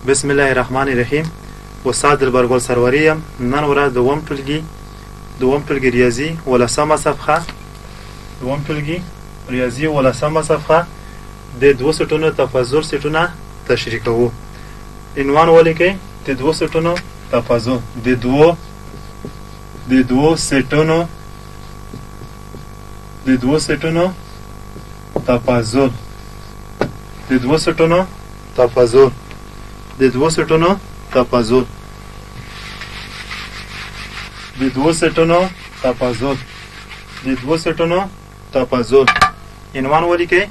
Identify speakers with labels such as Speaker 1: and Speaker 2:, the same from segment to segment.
Speaker 1: بسم الله الرحمن الرحیم. استاد دلبرګل سروري یم. نن ورځ د اووم ټولګي، د اووم ټولګي ریاضي اولسمه صفحه، د اووم ټولګي ریاضي اولسمه صفحه د دوو سیټونو تفاضل سیټونه تشریح کوو. عنوان ولیکئ: د دوو سیټونو تفاضل. د دوو سیټونو، د دوو سیټونو تفاضل، د دوو سیټونو تفاضل، د دوو سیټونو تفاضل، د دوو سیټونو تفاضل، د دوو سیټونو تفاضل. عنوان ولیکئ: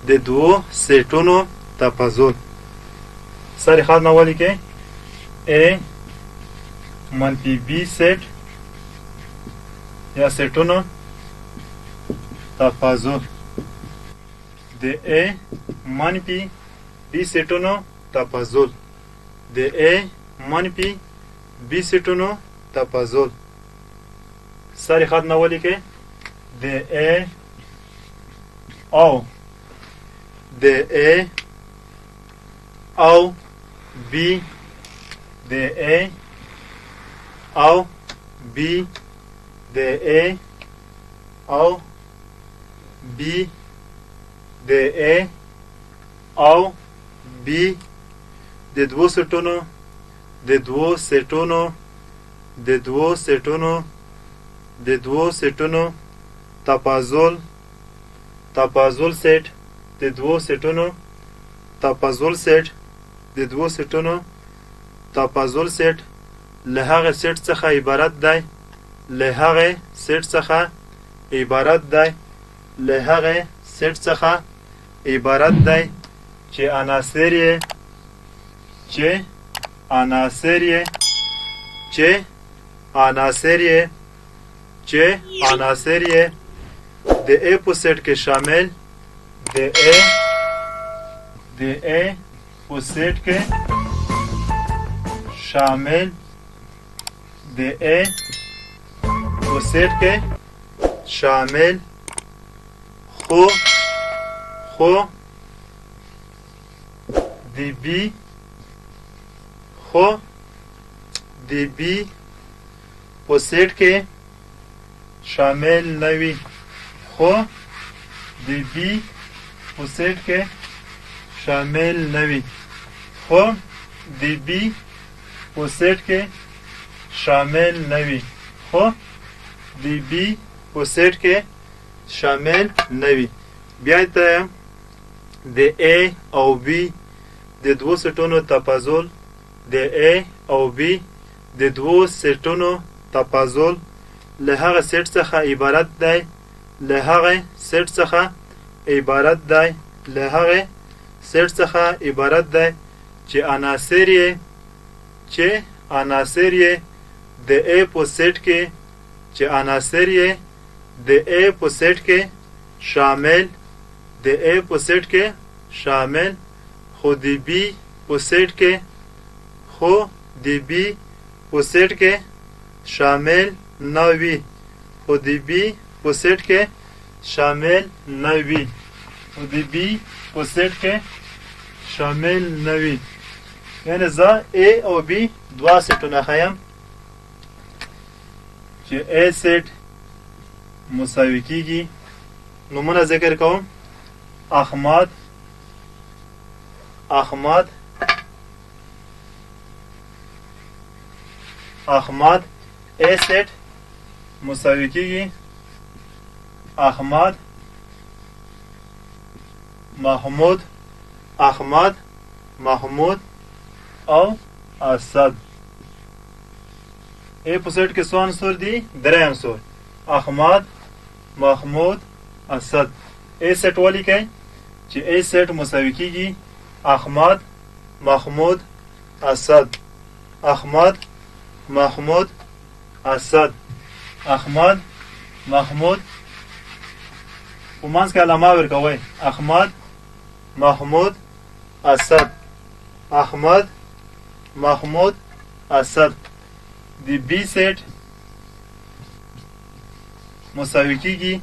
Speaker 1: د دوو سیټونو تفاضل. سر خط نه ولیکئ: A منفي B سیټ یا سیټونو تفاضل. د A منفي B سیټونو تفاضل، د A منفي B سیټونو تفاضل. سر خط نه ولیکئ: د A او، د A او B، د A او B، د A او B، د A او B د دوو سیټونو، د دوو سیټونو، د دوو سیټونو، د دوو سیټونو تفاضل، تفاضل سیټ، د دوو سیټونو تفاضل سیټ، د دوو سیټونو تفاضل سیټ له هغه سیټ څخه عبارت دی، له هغه سیټ څخه عبارت دی، له هغه سیټ څخه عبارت دی چې عناصر یې، چې عناصر یې، چې عناصر یې، چې عناصر یې د A په سیټ کې شامل، د A، د A په سیټ کې شامل، د A په سیټ کې شامل، خو، خو د B، خو د B په سیټ کې شامل نه وي، خو د B په سیټ کې شامل نه وي، خو د B په سیټ کې شامل نه وي، خو د B په سیټ کې شامل نه وي. بیا ته د A او B د دوو سیټونو تفاضل، د A او B د دوو سیټونو تفاضل له هغه سیټ څخه عبارت دی، له هغه سیټ څخه عبارت دی، له هغه سیټ څخه عبارت دی چې عناصر یې، چې عناصر یې د A په سیټ کې، چې عناصر یې د A په سیټ کې شامل، د A په سیټ کې شامل، خو د B په سیټ کې، خو د B په سیټ کې شامل نه وي، خو د B په سیټ کې شامل نه وي، خو د B په سیټ کې شامل نه وي. یعنی زه A او B دوه سیټونه ښیم چې A سیټ مساوي کیږي، نومونه ذکر کوم: احمد، احمد، احمد. A سیټ مساوي کیږي احمد، محمود، احمد، محمود او اسد. A په سیټ کې څو عنصر دي؟ درې عنصر: احمد، محمود، اسد. A سیټ ولیکئ چې A سیټ مساوي کیږي احمد، محمود، اسد، احمد، محمود، اسد، احمد، محمود. په منځ کې علامه ورکوئ: احمد، محمود، اسد، احمد، محمود، اسد. د B سیټ مساوي کیږي،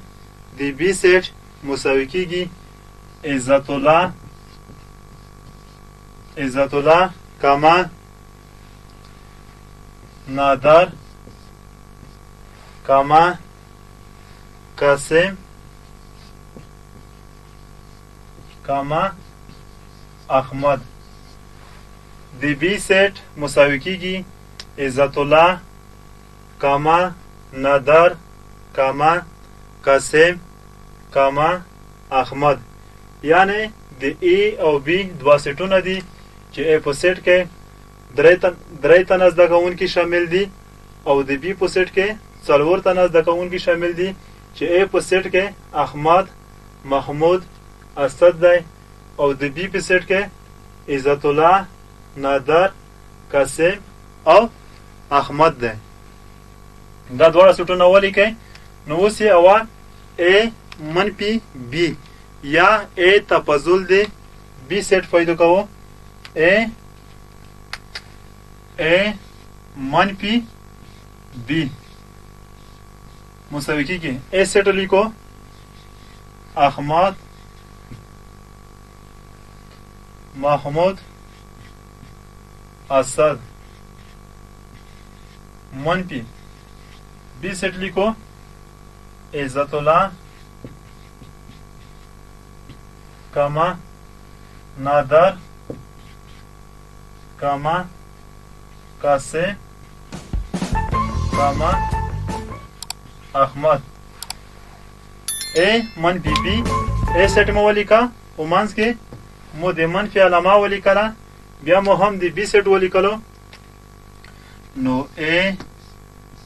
Speaker 1: د B سیټ مساوي کیږي عزت الله، عزت الله، کاما نادر کاما قاسم کاما احمد. د بی سیټ مساوي کیږي عزت الله کاما نادر کاما قاسم کاما احمد. یعنی د ای او بی دوه سیټونه دي چې ای په سیټ کې درې تنه زده کوونکي شامل دي او د بی په سیټ کې څلور تنه زده کوونکي شامل دي چې ای په سیټ کې احمد، محمود، اسد دی او د بی په سیټ کې عزت الله، نادر، قاسم او احمد دی. دا دواړه سیټونه ولیکئ. نو اوس یې اول ای منفي بی یا ای تفاضل دی بی سیټ پیدا کوو. ای ای منفي بی مساوي کیږي ای سیټ لیکو احمد، محمود، اسد منفي بی سیټ لیکو عزت الله کاما نادر کاما قاسم کاما احمد. ای منفي بی ای سیټ مو ولیکه په منځ کې مو د منفي علامه ولیکله، بیا مو هم د بی سیټ ولیکلو. نو ای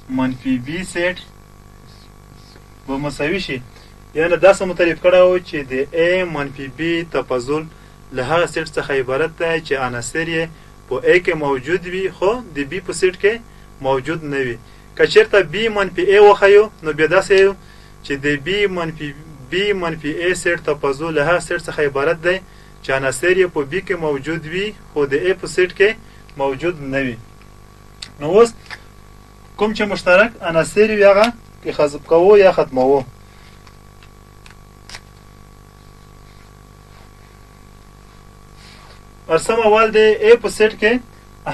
Speaker 1: منفي بی سیټ به مساوي شي، یعنی داسې مو تعریف کړی و چې د ای منفي بی تفاضل له هغه سیټ څخه عبارت دی چې عناصر یې په ای کې موجود وي خو د بی په سیټ کې موجود نه وي. که چېرته بی منفي ای وښیو نو بیا داسې یو چې د بی منفي ای سیټ تفاضل له هغه سیټ څخه عبارت دی چې عناصر یې په بی کې موجود وي خو د ای په سیټ کې موجود نه وي. نو اوس کوم چې مشترک عناصر وي هغه کې حذف کوو یا ختموو. ارسم اول د ای په سیټ کې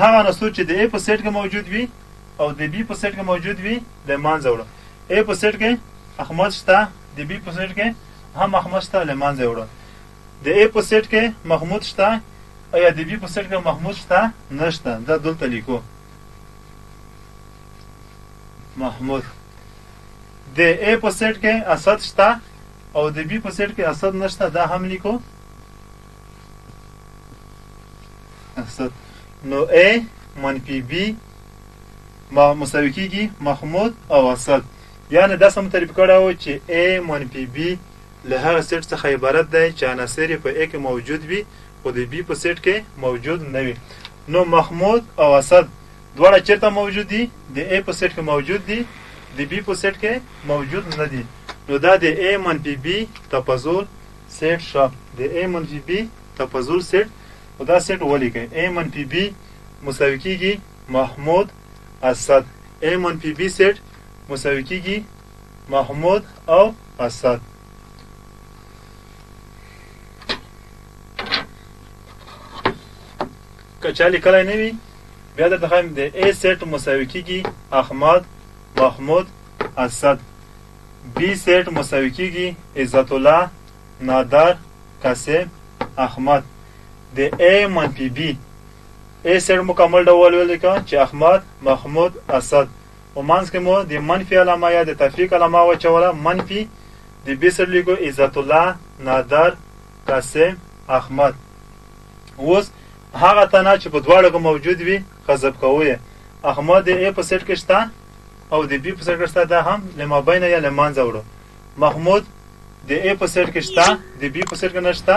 Speaker 1: هغه عناصر چې د ای په سیټ کې موجود وي او د بی په سیټ کې موجود وي له منځه وړو. ای په سیټ کې احمد شته، د بی په سیټ کې هم احمد شته، له منځه وړو. د ای په سیټ کې محمود شته، ایا د بی په سیټ کې محمود شته؟ نشته، دا دلته لیکو محمود. د ای په سیټ کې اسد شته او د بی په سیټ کې اسد نشته، دا هم لیکو اسد. نو ای منفي بی مساوي کیږي محمود او اسد. یعنی داسې مو تعریف کړی و چې ای منفي بی له هغه سیټ څخه عبارت دی چې عناصر یې په ای کې موجود وي خو د بی په سیټ کې موجود نه وي. نو محمود او اسد دواړه چېرته موجود دي؟ د ای په سیټ کې موجود دي، د بی په سیټ کې موجود نه دي. نو دا د ای منفي بی تفاضل سیټ شه، د ای منفي بی تفاضل سیټ. او دا سیټ ولیکئ. ای منفي بی مساوي کیږي محمود اسد. ای منفي بی سیټ مساوي کیږي محمود او اسد. که چا لیکلی نه وي بیا درته ښایم. د ای سیټ مساوي کیږي احمد، محمود، اسد. بی سیټ مساوي کیږي عزت الله، نادر، قاسم، احمد. د ای منفي بی ای سیټ مکمل ډول ولیکه چې احمد، محمود، اسد. په منځ کې مو د منفي علامه یا د تفریق علامه واچوله، منفي. د بی سیټ لیکو عزت الله، نادر، قاسم، احمد. اوس هغه تنه چې په دواړو کې موجود وي حذف کوو یې. احمد د ای په سیټ کې شته او د بی په سیټ کې شته، دا هم له مابینه یا له منځه وړو. محمود د ای په سیټ کې شته، د بی په سیټ کې نشته.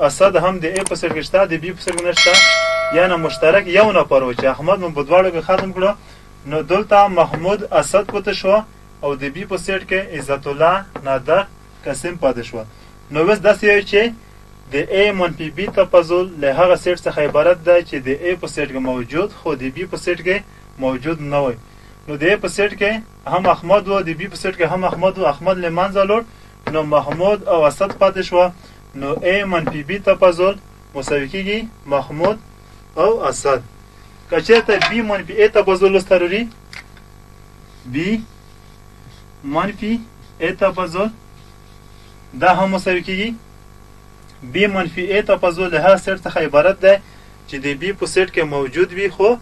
Speaker 1: اسد هم د ای په سیټ کې شته، د بی په سیټ کې نشته. یعنی مشترک یو نفر و چې احمد مو په دواړو کې ختم کړو. نو دلته محمود اسد پاتې شو او د بی په سیټ کې عزت الله، نادر، قاسم پاتې شو. نو اوس داسې یو چې د ای منفي بی تفاضل له هغه سیټ څخه عبارت دی چې د ای په سیټ کې موجود خو د بی په سیټ کې موجود نه وي. نو د ای په سیټ کې هم احمد و، د بی په سیټ کې هم احمد و، احمد له منځه لوړ، نو محمود او اسد پاتې شو. نو ای منفي بی تفاضل مساوي کیږي محمود او اسد. که چېرته B منفي A تفاضل لوست لري، B منفي A تفاضل دا هم مساوي کېږي B منفي A تفاضل له هغه سیټ څخه عبارت دی چې د B په سیټ کې موجود وي خو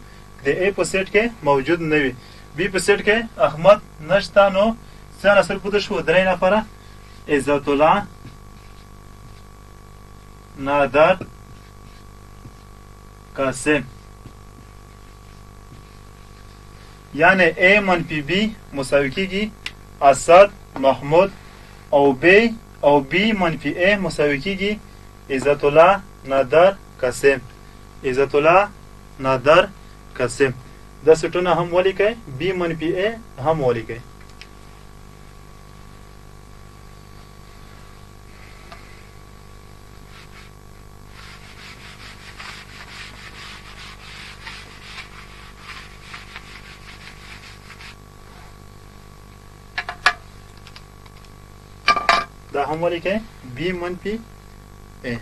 Speaker 1: د A په سیټ کې موجود نه وي. B په سیټ کې احمد نشته، نو څه عناصر پوده شو؟ درې نفره، عزت الله، نادر، قاسم. یعنی A منفي B مساوي کېږي اسد، محمود او B، او B منفي A مساوي کېږي عزت الله، نادر، قاسم. عزت الله، نادر، قاسم. دا سیټونه هم ولیکئ، B منفي A هم ولیکئ. دا هم ولیکئ B منفي A.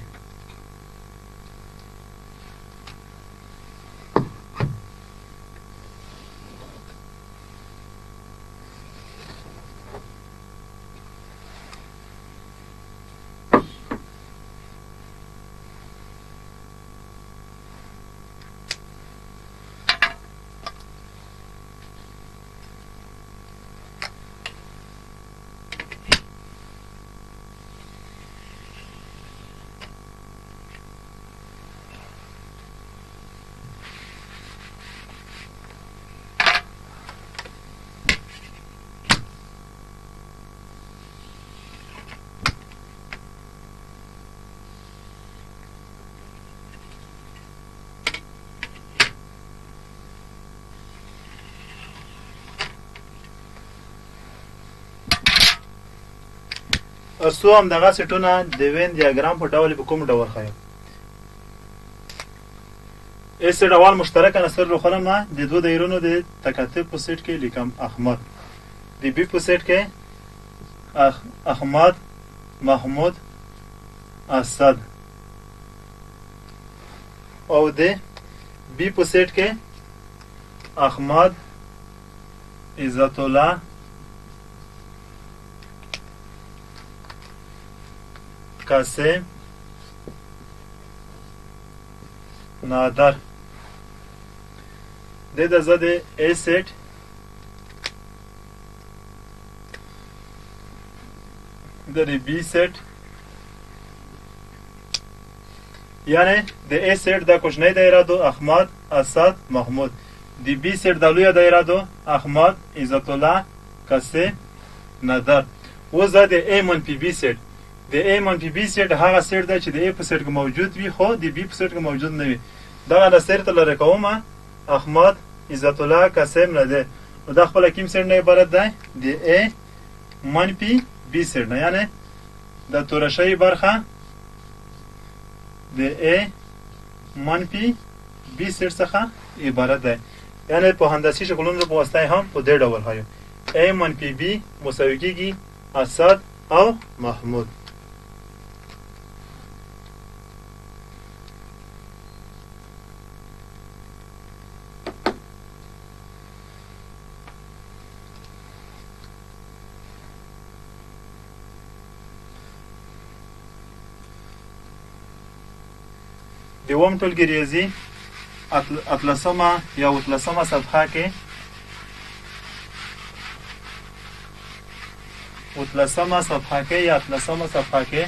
Speaker 1: څو همدغه سیټونه د وین دیاګرام په ډول په کوم ډول ښیم؟ اس ډول مشترک عناصر روښانه ما د دوو دایرونو د تکاتب په سیټ کې لیکم. احمد د بي په سیټ کې احمد، محمود، اسد، او د بي په سیټ کې احمد، عزت الله، قاسم، نادر. د د زه د A سیټ د B سیټ، یعنی د A سیټ دا کوچنۍ دایره دو احمد، اسد، محمود، د B سیټ دا لویه دایره دو احمد، عزت الله، قاسم، نادر. اوس دا د A منفي B سیټ، د A منفي B سیټ هغه سیټ دی چې د A په سیټ کې موجود وي خو د B په سیټ کې موجود نه وي. دغه عناصر ته لرې کوم احمد، عزت الله، قاسم، نادر. نو دا خپله کوم سیټ نه عبارت دی؟ د A منفي B سیټ نه، یعنی د توره شوې برخه د A منفي B سیټ څخه عبارت دی. یعنی په هندسي شکلونو په واسطه هم په دې ډول ښیو. A منفي B مساوي کېږي اسد او محمود. د اووم ټولګي ریاضي اتلسمه یا اتلسمه صفحه کې، اتلسمه صفحه کې یا اتلسمه صفحه کې،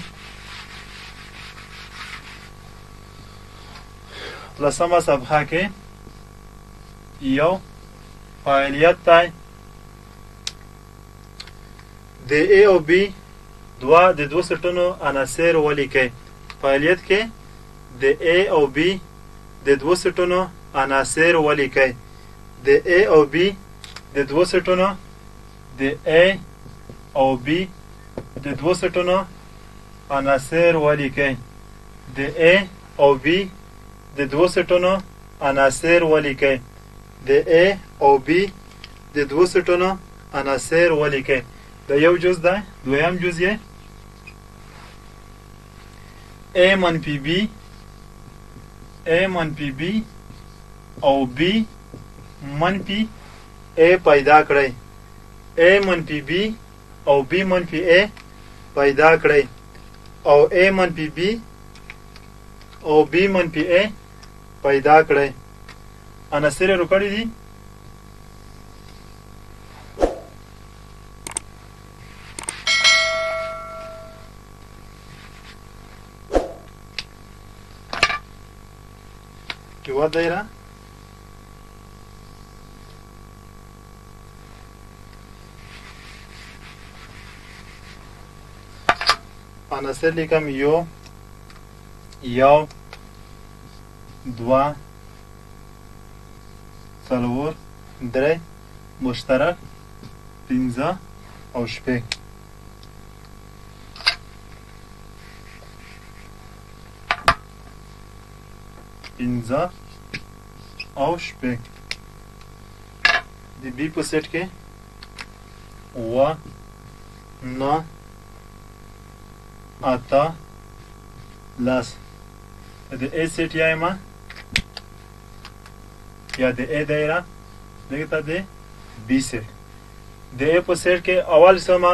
Speaker 1: اتلسمه صفحه کې یو فعالیت دی. د A او B دوه د دوو سیټونو عناصر ولیکئ. فعالیت کې د A او B د دوو سیټونو عناصر ولیکئ. د A او B د دوو سیټونو، د A او B د دوو سیټونو عناصر ولیکئ. د A او B د دوو سیټونو عناصر ولیکئ. د A او B د دوو سیټونو عناصر ولیکئ. دا یو جز دی، دویم جز یې A منفي B، A منفي B او B منفي A پیدا کړئ. A منفي B او B منفي A پیدا کړئ او A منفي B او B منفي A پیدا کړئ. عناصر یې ورکړي دي. یوه دایره، عناصر لیکم یو، یو، دوه، څلور، درې، مشترک پنځه او شپږ. پنځه او شپږ. د بي په سیټ کې اووه، نهه، اته، لس. د ای سیټ یا ما یا د ای دایره دغه د بي سیټ. د ای په سیټ کې اول سمه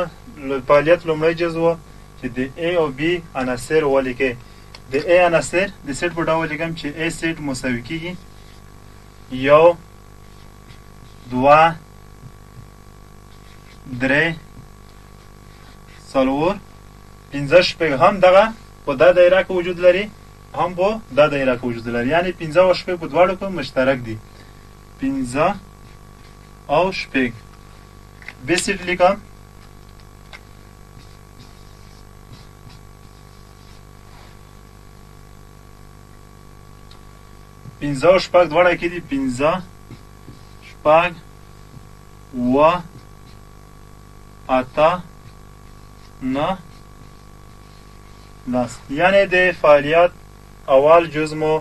Speaker 1: فعالیت لومړی جز و چې د ای او بي عناصر ولیکئ. د ای عناصر د سیټ په ډول لیکم چې ای سیټ مساوي کیږي یو، دوه، درې، څلور، پنځه، شپږ. هم دغه په دا دایره کې وجود لري، هم په دا دایره کې وجود لري، یعنی پنځه او شپږ په دواړو کې مشترک دي. پنځه او شپږ. بي سیټ لیکم پنځه او شپږ دواړه کې دي. پنځه، شپږ، اووه، اته، نهه، لس. یعنی د فعالیت اول جز مو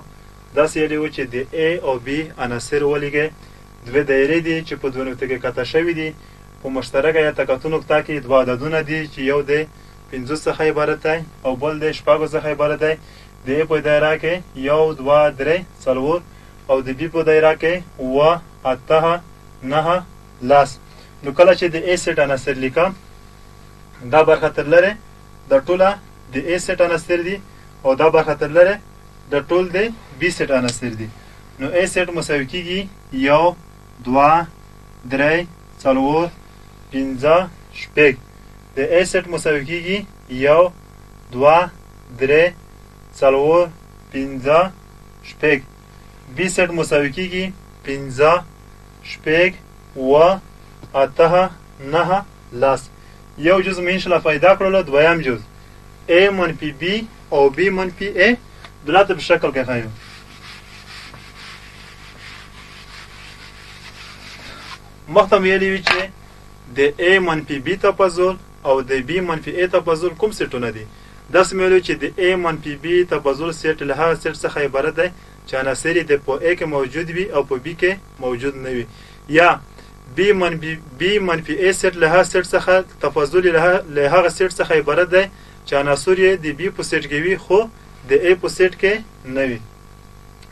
Speaker 1: داسې یلی و چې د A او B عناصر ولیکئ. دوه دایرې دي چې په دوه نقطو کې قطع شوي دي. په مشترکه یا تقاطع نقطه کې دوه عددونه دي چې یو د پنځو څخه عبارت دی او بل د شپږو څخه عبارت دی. د A په دایره کې یو، دوه، درې، څلور او د B په دایره کې اووه، اته، نهه، لس. نو کله چې د A سیټ عناصر لیکم دا برخه تر لرې د ټوله د A سیټ عناصر دي او دا برخه تر لرې د ټول د B سیټ عناصر دي. نو A سیټ مساوي کیږي یو، دوه، درې، څلور، پنځه، شپږ. د A سیټ مساوي کیږي یو، دوه، درې، څلور، پنځه، شپږ. B سیټ مساوي کیږي پنځه، شپږ، اووه، اته، نهه، لس. یو جز مې انشاءالله پیدا کړلو. دویم جز A منفي B او B منفي A دلته په شکل کې ښیو. مخته مې ویلي وي چې د A منفي B تفاضل او د B منفي A تفاضل کوم سیټونه دي. داسې مې ویلي چې د A منفي B تفاضل سیټ له هغه سیټ څخه عبارت دی چې عناصر یې د په A کې موجود وي او په B کې موجود نه وي، یا B منفي A سیټ له هغه سیټ څخه تفاضل له هغه سیټ څخه عبارت دی چې عناصر یې د B په سیټ کې وي خو د A په سیټ کې نه وي.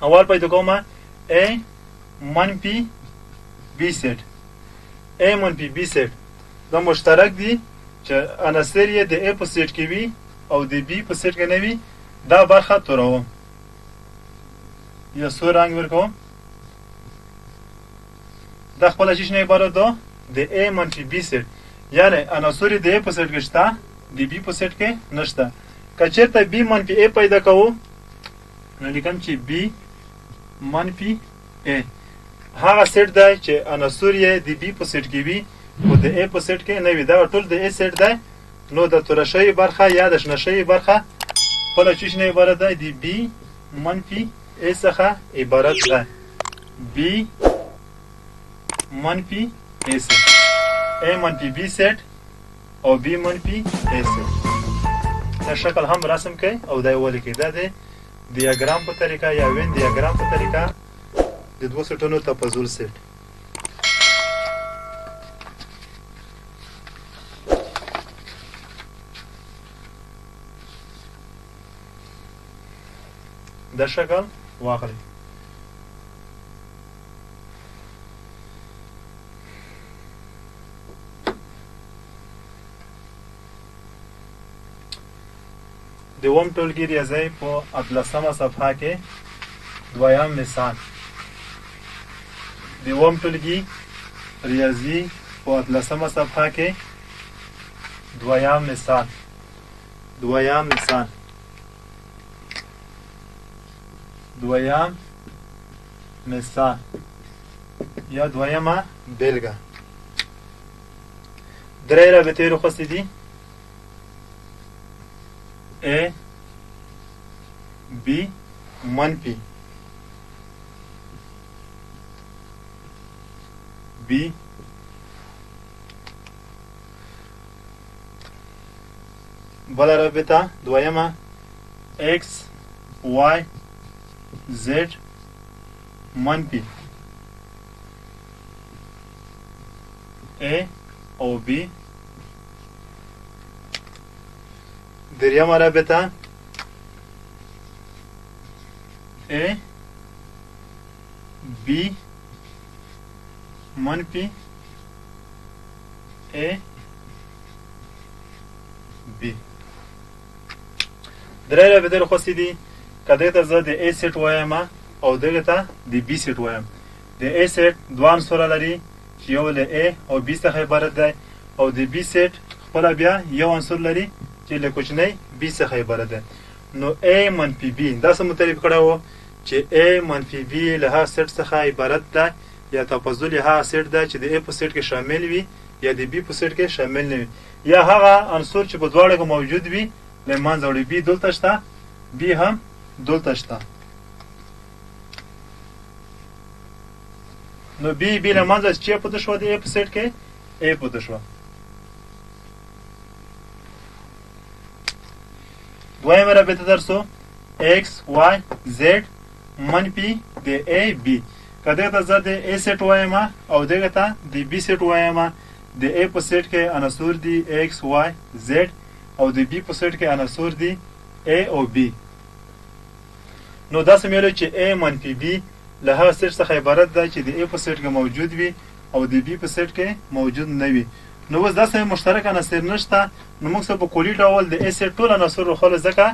Speaker 1: اول پیدا کوم A منفي B سیټ. A منفي B سیټ دا مشترک دي چې عناصر یې د A په سیټ کې وي او د B په سیټ کې نه وي. دا برخه توروم یا سور رنګ ورکوم. دا خپله چیش نه عبارت ده د A منفي B سیټ، یعنی عناصر یې د A په سیټ کې شته د B په سیټ کې نشته. که چېرته B منفي A پیدا کوو نو لیکم چې B منفي A هغه سیټ دی چې عناصر یې د B په سیټ کې وي خو د A په سیټ کې نه وي. دا ټول د A سیټ دی. نو د توره شوې برخه یا د شنه شوې برخه خپله چیش نه عبارت دی د B منفي A څخه عبارت ده. B منفي A سیټ، A منفي B سیټ او B منفي A سیټ. دا شکل هم رسم کړئ او دا یې ولیکئ. دا د دیاګرام په طریقه یا وین دیاګرام په طریقه د دوو سیټونو تفاضل سیټ. دا شکل واخلئ. د اووم ټولګي ریاضي په 18مه صفحه کې دویم مثال. د اووم ټولګي ریاضي په 18مه صفحه کې دویم مثال. دویم مثال. دویم مثال یا دویمه بېلګه. درې رابطې رخصتې دي: A B منفي B بله رابطه دویمه X Y Z منفي A او B. درېیمه رابطه A B منفي A B. درې رابطې رخصتې دي. که دې ته زه د A سیټ وایم او دغه ته د B سیټ وایم، د A سیټ دوه عنصره لري چې یو له A او B څخه عبارت دی، او د B سیټ خپله بیا یو عنصر لري چې له کوچنۍ B څخه عبارت دی. نو A منفي B داسې مو تعریف کړی و چې A منفي B له هغه سیټ څخه عبارت دی یا تفضل یې هغه سیټ دی چې د A په سیټ کې شامل وي یا د B په سیټ کې شامل نه وي، یا هغه عنصر چې په دواړو کې موجود وي له منځه وړي. B دلته شته، B هم دلته شته، نو B B له منځه چې پاتې شوه د A په سیټ کې A پاتې شوه. دویمه رابطه درسو X Y Z منفي د A B. که دغه ته زه د A سیټ وایم او دغه ته د B سیټ وایم، د A په سیټ کې عناصر دي X Y Z او د B په سیټ کې عناصر دي A او B. نو داسې مې ویلو چې A منفي B له هغه سیټ څخه عبارت ده چې د A په سیټ کې موجود وي او د B په سیټ کې موجود نه وي. نو اوس داسې مشترک عناصر نشته، نو موږ څه په کلي ډول د A سیټ ټول عناصر وښولو، ځکه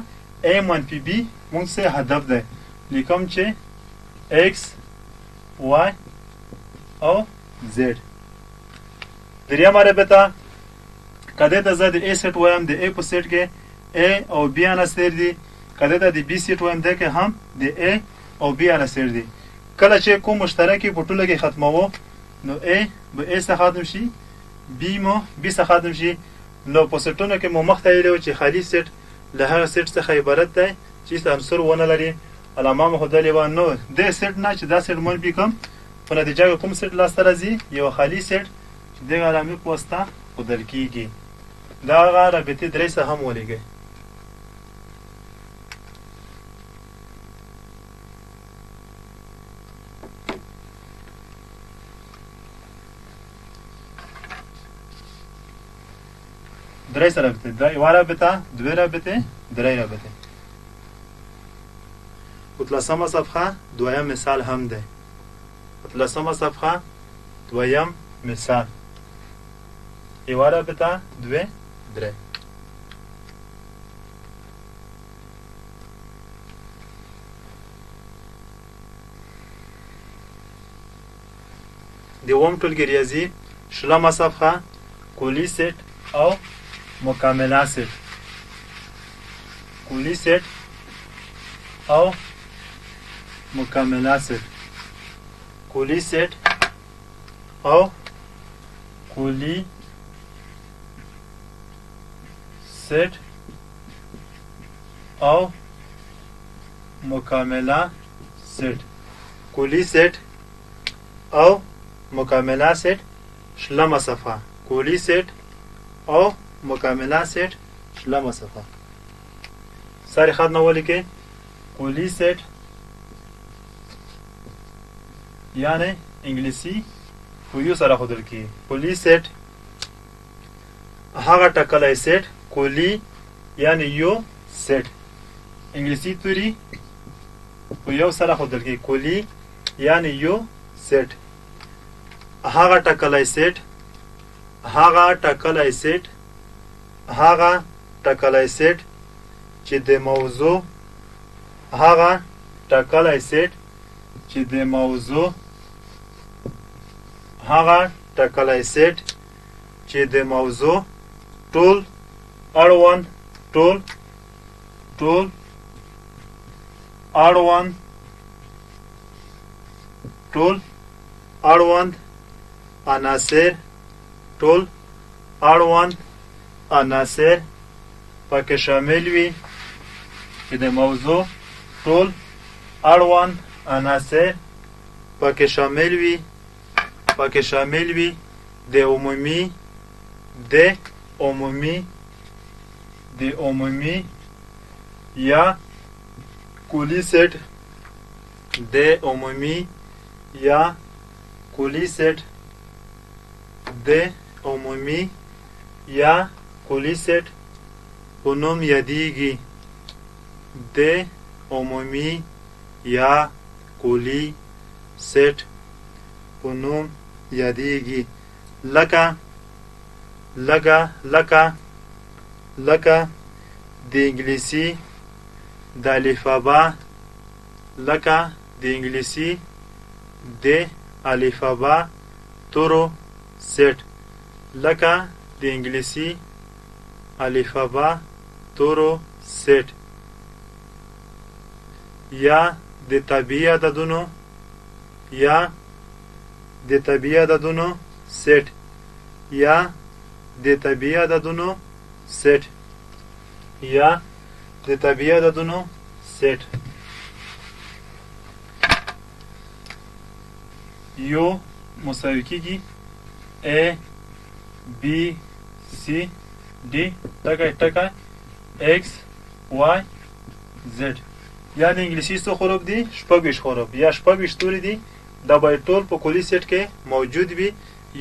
Speaker 1: A منفي B موږ څه هدف دی. لیکم چې X Y او Z. درېیمه رابطه که دې ته زه د A سیټ وایم، د A په سیټ کې A او B عناصر دي. که دې ته د B سیټ وایم، دې کې هم د A او B عناصر دي. کله چې کوم مشترک په ټوله کې ختموو، نو A به A څخه ختم شي، B مو B څخه ختم شي. نو په سیټونو کې مو مخته ویلي وو چې خالي سیټ له هغه سیټ څخه عبارت دی چې هیڅ عنصر ونه لري. علامه مو ښودلې وه. نو دې سیټ نه چې دا سیټ منفي کوم، په نتیجه کې کوم سیټ لاسته راځي؟ یو خالي سیټ چې دغه علامې په واسطه ښودل کیږي. دغه رابطې درې څه هم ولیکئ. درې سره رابطې، دا یوه رابطه، دوې رابطې، درې رابطې. 18مه صفحه دویم مثال هم دی. 18مه صفحه دویم مثال، یوه رابطه، دوې، درې. د اووم ټولګي ریاضي 20مه صفحه کلي سیټ او مکمله سیټ. کلي سیټ او مکمله سیټ. کلي سیټ او کلي سیټ او مکمله سیټ. کلي سیټ او مکمله سیټ 20مه صفحه. کلي سیټ او مکمله سیټ 20مه صفحه. ساري خط نه ولیکئ. کلي سیټ یعنی انګلیسي په یو سره ښودل کیږي. کلي سیټ هغه ټاکلی سیټ، کلي یعنی یو سیټ، انګلیسي توري په په یو سره ښودل کېږي. کلي یعنی یو سیټ، هغه ټاکلی سیټ، هغه ټاکلی سیټ، هغه ټاکلی سیټ چې د موضوع، هغه ټاکلی سیټ چې د موضوع، هغه ټاکلی سیټ چې د موضوع ټول اړوند، ټول ټول اړوند، ټول اړوند عناصر، ټول اړوند عناصر پکې شامل وي، چې د موضوع ټول اړوند عناصر پکې شامل وي، پکې شامل وي د عمومي، د عمومي، د عمومي یا کلي سیټ، د عمومي یا کلي سیټ، د عمومي یا کلي سیټ په نوم یادیږي. د عمومي یا کلي سیټ په نوم یادیږي. لکه لکه لکه لکه د انګلیسي د الفبا، لکه د انګلیسي د الفبا تورو سیټ، لکه د انګلیسي الفبا تورو سیټ، یا د طبیعي عددونو، یا د طبیعي عددونو سیټ، یا د طبیعي عددونو سیټ، یا د طبیعي عددونو سیټ. یو مساوي کېږي A B C D ټکی ټکی X Y Z. یا د انګلیسي څو حروف دي؟ 26 حروف یا 26 توري دي. دا باید ټول په کلي سیټ کې موجود وي.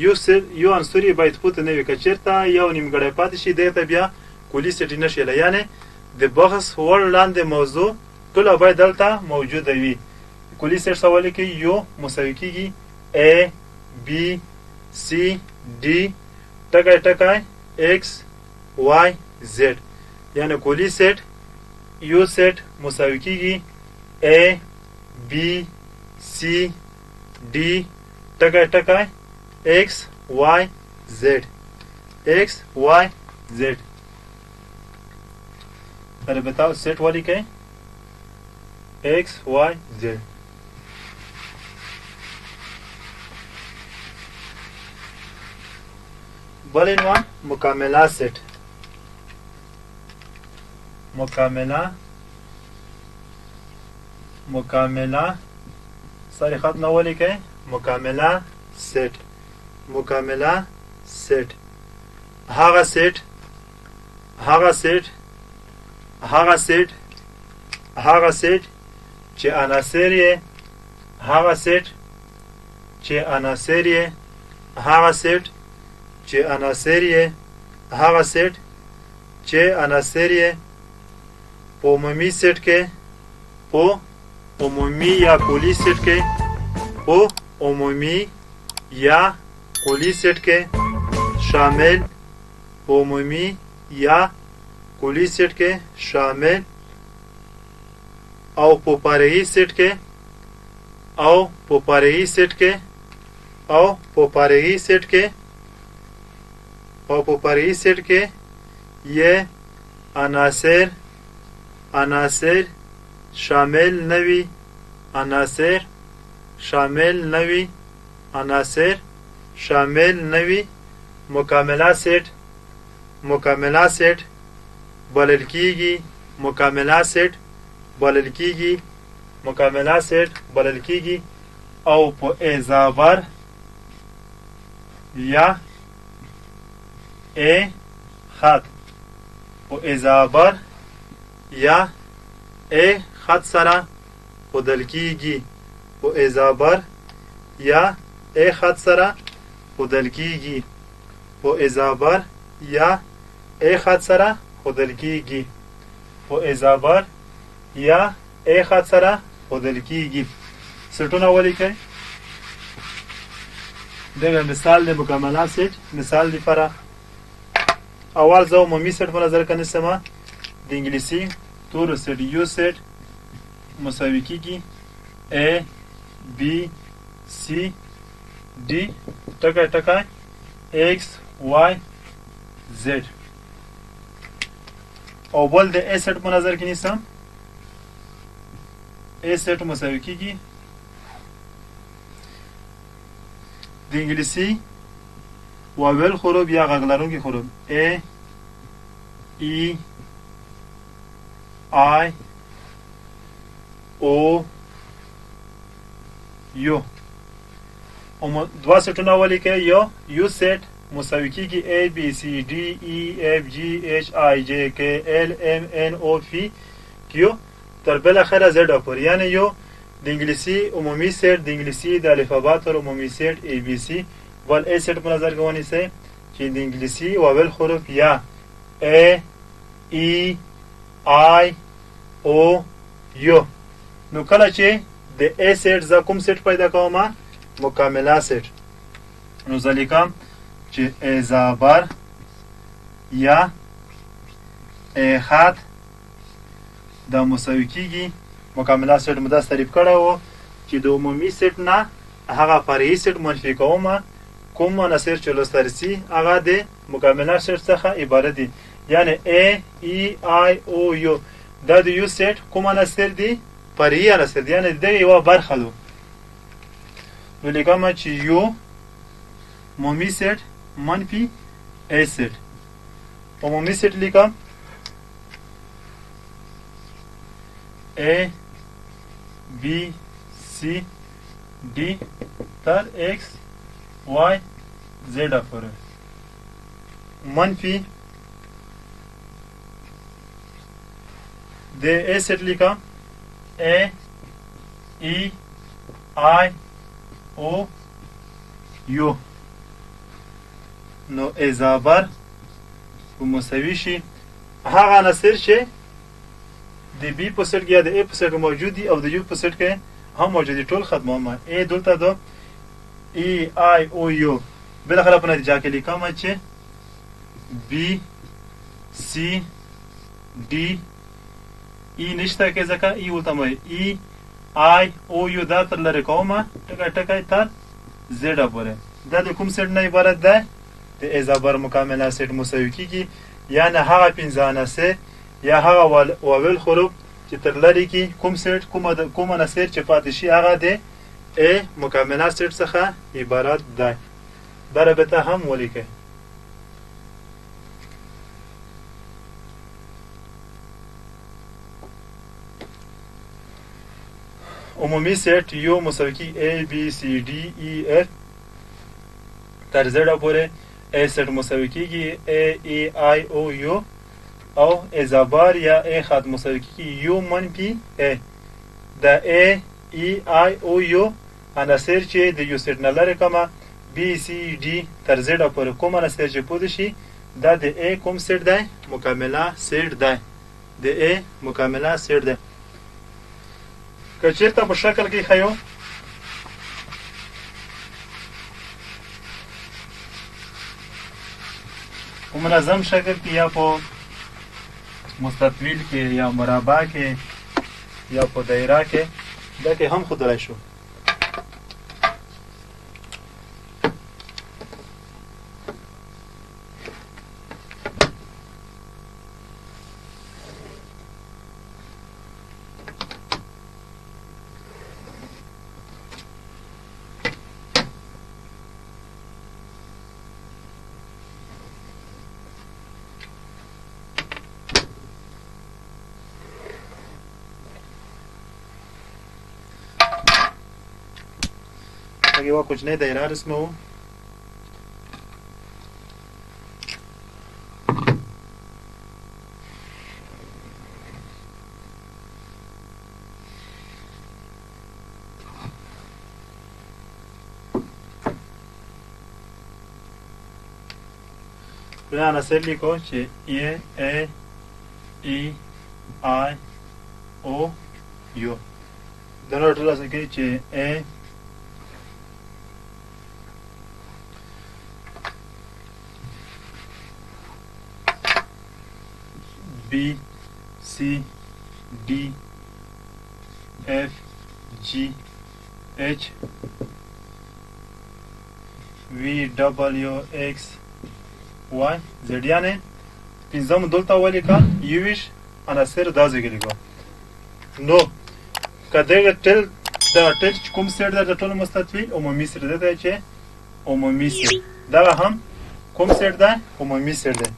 Speaker 1: یو سیټ، یو عنصر یې باید پورته نه وي. که چېرته یو نیمګړی پاتې شي، دی ته بیا کلي سیټ نه شي. یعنې د بحث وړ لاندې موضوع ټوله باید دلته موجوده وي. کلي سیټ څه ولیکئ؟ یو مساوي کېږي A B C D ټکی ټکی X Y Z. یعنې کلي سیټ یو سیټ مساوي کېږي A B C D ټکی ټکی X Y Z، X Y Z. رابطه سیټ ولیکئ X Y Z. بل عنوان مکمله سیټ، مکمله، مکمله سری خط نه ولیکئ. مکمله سیټ، مکمله سیټ هغه سیټ، هغه سیټ، هغه سیټ، هغه سیټ چې عناصر یې، هغه سیټ چې عناصر یې، هغه سیټ چې عناصر یې، هغه سیټ چې عناصر یې په عمومي سیټ کې، په عمومي یا کلي سیټ کې، په عمومي یا کلي سیټ کې شامل، په عمومي یا کلي سیټ کې شامل او په فرعي سیټ کې، او په فرعي سیټ کې، او په فرعي سیټ کې، او په فرعي سیټ کې یې عناصر، عناصر شامل نه وي، عناصر شامل نه وي، عناصر شامل نه وي، مکمله سیټ، مکمله سیټ بلل کیږي، مکمله سیټ بلل کیږي، مکمله سیټ بلل کیږي او په ازابر یا ا خط، په ازابر یا ا خط سره ښودل کیږي، په ازابر یا ا خط سره ښودل کیږي، په ازابر یا ا خط سره ښودل کیږي، په ازابر یا ا خط سره ښودل کیږي. سیټونه ولیکئ. دغه مثال د مکمله سیټ مثال لپاره اول زه عمومي سیټ په نظر کې نیسم. د انګلیسي تورو سیټ یو سیټ مساوي کیږي A B C D ټکی ټکی X Y Z. او بل د A سیټ په نظر کې نیسم. A سیټ مساوي کیږي د انګلیسي واویل حروف یا غږ لرونکي حروف A E I O U. دوه سیټونه ولیکئ. یو یو سیټ مساوي کیږي A B C D E F G H I J K L M N O P Q تر بالاخره Z پورې. یعنی یو د انګلیسي عمومي سیټ د انګلیسي د الفبا تر عمومي سیټ A B C. بل A سیټ په نظر کې ونیسئ چې د انګلیسي واویل حروف یا A E I O U. نو کله چې د A سیټ زه کوم سیټ پیدا کوم؟ مکمله سیټ. نو زه لیکم چې A زبر یا A خط دا مساوي کیږي. مکمله سیټ مو داسې تعریف کړی و چې د عمومي سیټ نه هغه فرعي سیټ منفي کوم، کوم عناصر چې لاسته رسي هغه د مکمله سیټ څخه عبارت دي. یعنی A E I O U دا د یو سیټ کوم عناصر دي؟ فرعي عناصر دي، یعنی د دغې یوه برخه ده. نو لیکم چې یو عمومي سیټ منفي A سیټ. عمومي سیټ لیکم A B C D تر X Y Z پورې منفي د A سیټ لیکم A E I O U. نو A زبر په مساوي شي هغه عناصر چې د B په سیټ کې یا د A په سیټ کې موجود دي او د U په سیټ کې هم موجود دي، ټول ختموم. A دلته د E I O U. بالاخره په نتیجه کې لیکم چې B C D E نشته کې، ځکه E ورته مو E I O U دا تر لرې کوم ټکی ټکی تر Z پورې. دا د کوم سیټ نه عبارت دی؟ د A زبر مکمله سیټ مساوي کیږي. یعنی هغه پنځه عناصر یا هغه واویل حروف چې تر لرې کې کوم سیټ کوم عناصر چې پاتې شي هغه د A مکمله سیټ څخه عبارت دی. دا رابطه هم ولیکئ. عمومي سیټ یو مساوي کیږي A B C D E F تر Z پورې. A سیټ مساوي کیږي A E I O U او A زبر یا A خط مساوي کیږي U منفي A. د A E I O U عناصر چې د یو سیټ نه لرې کومه B C D تر Z پورې کوم عناصر چې پوه شي دا د A کوم سیټ دی؟ مکمله سیټ دی. د A مکمله سیټ دی. که چېرته په شکل کې ښیو په منظم شکل کې یا په مستطیل کې یا مربع کې یا په دایره کې دا کې هم ښودلی شو. یوه کوچنۍ دایره رسموو. بیا عناصر لیکو چې A A E I O U. د نور ترلاسه کوي چې A B C D F G H V W X Y Z. یعنې پنځم دلته ولیکه، 21 عناصر دا ځای کې لیکو. نو که دغه ټل دا ټل چې کوم سیټ دی د ټولو مستطیل عمومي سیټ دی، چې عمومي سیټ دغه هم کوم سیټ دی؟ عمومي سیټ دی.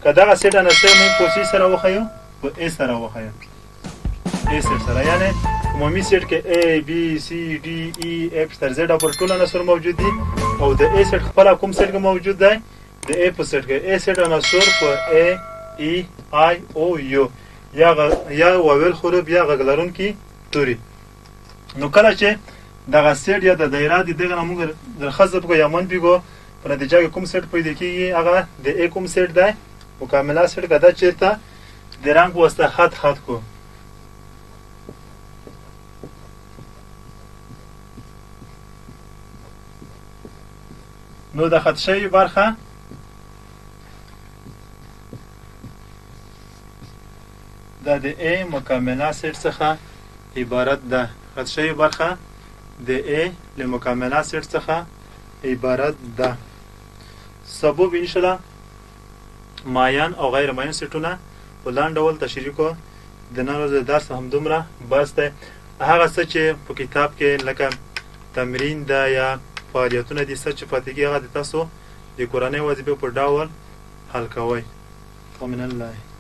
Speaker 1: که دغه سیټ عناصر موږ په سی سره وښیو، په A سره وښیو، A سیټ سره، یعنې عمومي سیټ کې A B C D E F تر Z پر ټول عناصر موجود دي. او د A سیټ خپله کوم سیټ کې موجود دی؟ د A په سیټ کې. A سیټ عناصر په A E I O U یا واویل حروف یا غږ لرونکي توري. نو کله چې دغه سیټ یا د دایره د دغه نه موږ درخواست وکړو یا منفي کو، په نتیجه کې کوم سیټ پیدا کیږي؟ هغه د A کوم سیټ دی؟ مکمله سیټ. که دا چېرته د رنګ په واسطه خط خط کو، نو د خط شوې برخه دا د A مکمله سیټ څخه عبارت ده. خط شوې برخه د A له مکمله سیټ څخه عبارت ده. سبب انشاءالله معین او غیر معین سیټونه په لاندې ډول تشریح کو. د نن ورځې درس همدومره بس دی. هغه څه چې په کتاب کې لکه تمرین ده یا فعالیتونه دي، څه چې پاتې کېږي هغه د تاسو د کورنۍ وظیفې په ډول حل کوئ. ومن الله.